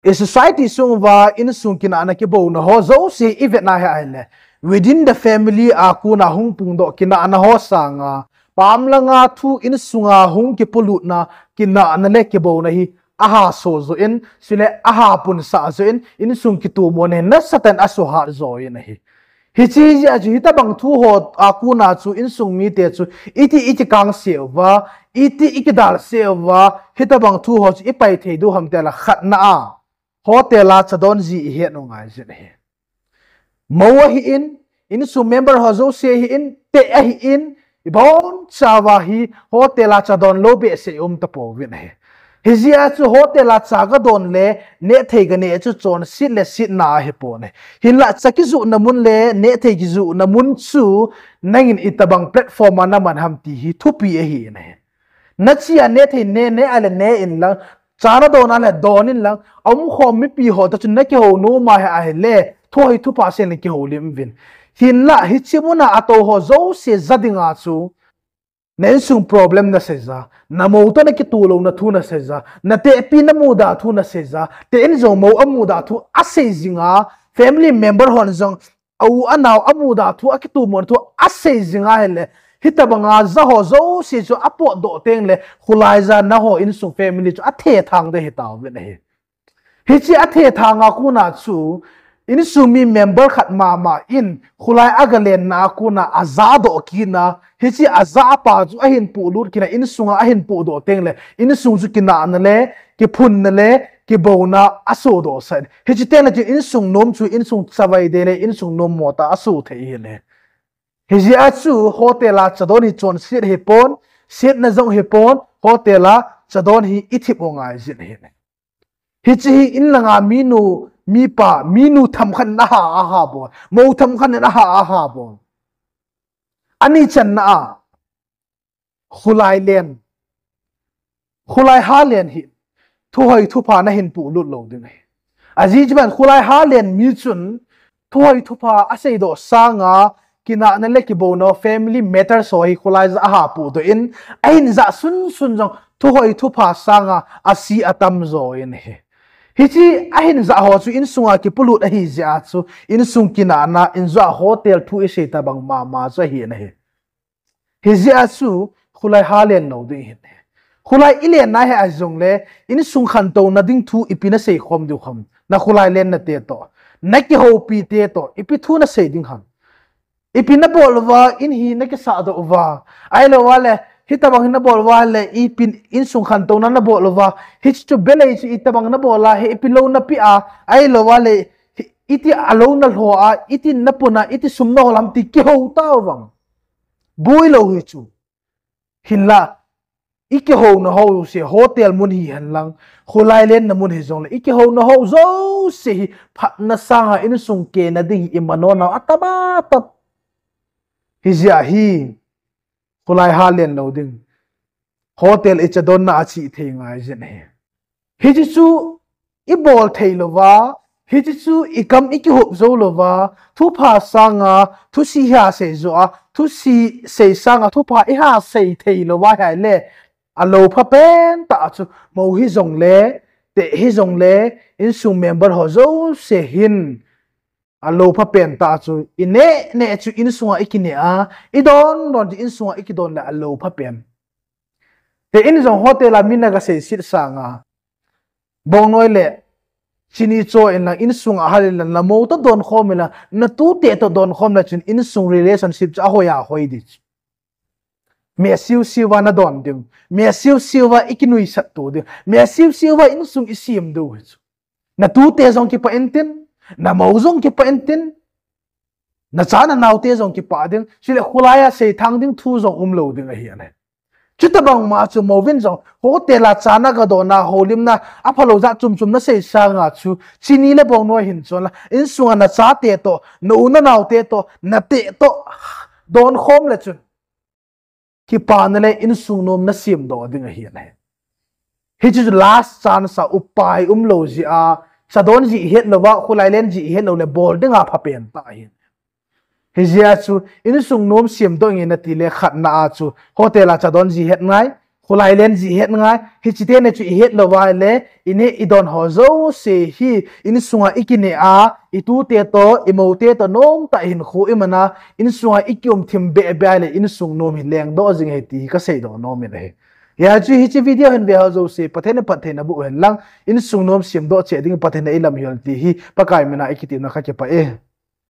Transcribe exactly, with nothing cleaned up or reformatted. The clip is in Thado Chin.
I society sung uva insung kinahna kibouna ho jouse i vetna hi ahile, within the family a kona hung pungdoh kinahna ho sanga, pamlanga thu insunga hung kipolutna kinahna le kibouna hi aha so jo in, chule aha punsah jo in, insung kitomona hi nasatah in asuhat jo in ahi. Hiche jeh a chu hitabang thu ho a kona chu insung mite chu iti i kikang seuva, iti i kidal seuva, hitabang thu ho chu i pai thei diu ham ti ahile khatna a, hotel a chadon ji i het u ngai jin ahi. Mou ahin, insung member ho jouse ahin, teh ahin, ibon chauva hi hotel a chadon lou behseh um tapouvin ahi. Hijeh a chu hotel a cha gadon le nehthei ganeh chu chonset le setna ahipon ahi. Hinlah cha kijohna mun le nehthei kijohna mun chu nangin itobang platform a naman ham ti hi thupi ahi in ahi. Nache a nehthei neh, neh a le neh inlang, cha nadon a le don inlang, aumkhom mipi ho toh chun nakihou nom a hi ahile, thuhoi thupha seiyin kihoulim uvin. Hinlah hiche muna atou ho jouse ja dinga chu, na insung problem nasei ja, na mou toh nakitoh louna thu nasei ja, na tehpi namuda thu nasei ja, teh in jong mou amuda thu asei jinga, family member hon jong a u anao amuda thu akitomona thu asei jing ahile, hitabanga ja ho jouse chu apotdoh tengle, kholai ja naho insung family chu athethang ding ahitauvin ahi. Hiche athethang a kona chu, insung mi member khat mama in kholai agalenna a kona ajadoh kitna, hiche ajapa chu ahin pohlut kitna, insunga ahin pohdoh tengle, insung chu kinahna le kiphunna le kibouna asodohsah in. Hiche tengle chun insung nom chu insung chavai dei le insung nom motah aso thei ahile. Hijeh a chu hotel a chadon hi chonset hipon, setna jong hipon, hotel a chadon hi i thip u ngai jin ahi. Hiche hi inlanga minu, mipa, minu themkhat in aha, aha bol, mou themkhat in aha, aha bol. Ani channa a, kholai len, kholai ha len hi thuhoi thupha nahin pohlut lou ding ahi. Ajeh chu ban kholai ha len mi chun thuhoi thupha aseidoh sanga, kinahna le kibouna family matter ho hi kholai ja aha pohdoh in, ahin ja sunsun jong thuhoi thupha sanga ase atam jo in ahi. Hiche ahin ja ho chu insunga kipolut ahijeh a chu, insung kinahna in jeh a hotel thu isei tabang mama chu ahi in ahi. Hijeh a chu kholai ha len lou ding ahi. Kholai i lenna hi ahijongle, insung khantouna ding thu ipi nasei khom diu ham, na kholai lenna te toh, nakihoupi te toh ipi thu nasei ding ham. Ipi nabol uva in hi nakisahdoh uva, ahilouva le hitabang hi nabol uva le ipi insung khantouna nabol uva, hiche chu belei chu itobang nabol a hi ipi lou napeh a, ahilouva le iti a lou nalho a, iti napun a, iti sum nahol ham ti kihou tauvin. Boilou hichu. Hinlah i kihouna ho jouse hotel mun hihen lang, kholai lenna mun hijongle, i kihouna ho jouse hi phatna sanga insung kehna ding hi imanonau atamtah. Hijeh a hi kholai ha len lou ding, hotel i chadonna a chih thei ngai jin ahi. Hiche chu ibol thei louva, hiche chu ikam i kihup jou louva, thupha sanga thusi iha sei jou a, thusi sei sanga thupha iha sei thei louva hi ahile, alou phapen tah chu, mou hijongle, teh hijongle, insung member ho jouse hin alou phapen tah chu, ineh neh chu insunga ikineh a, idon don chu insunga ikidon le alou phapen. Teh in jong hotel a mi nagaseiset sanga, bongnoi le chini cho inlang, insunga hal inlang, namou toh donkhom inlang, natute toh donkhom le chun insung relationship chu ahoi a hoi ding chu. Meh siusiuva nadon diu, meh siusiuva ikinuisat to diu, meh siusiuva insung isem diu hichu. Natute jong kipah intin, namou jong kipah intin, nacha nanaote jong kipah ding, chule kholai a seithang ding thu jong umlou ding ahi. Chutobang ma chu mouvin jong hotel a cha nagadon a, houlimna aphalou jat chomchom nasei sanga chu, chini le bongnoi hin chon la, insunga nachate toh, na u nanaote toh, nateh toh donkhom le chun, kipana le insung nom nasemdoh ding ahi. Hichu last chance a upai umlou jeh a, chadon ji ihet louva, kholai len ji ihet lou le bol dinga phapen tah ahi. Hijeh a chu insung nom semdoh nge nati le khatna a chu hotel a chadon ji het ngai, Kholai len jeh ihet ngai, hiche teni chu ihet lou uva ahile, ineh idon ho jouse hi, insunga ikineh a, itute toh, imoute toh, nomtah hinkho iman a, insunga ikium thim beh beh ahile, insung nom hi lengdoh jing ahi ti hi kaseidoh nom in ahi. Hijeh chun hiche video hin ve ho jouse, Pathen in phatthei naboh hen lang, insung nom semdoh cheh ding Pathen in eilam hel ti hi, Pakai mina ikitem na kakipah e.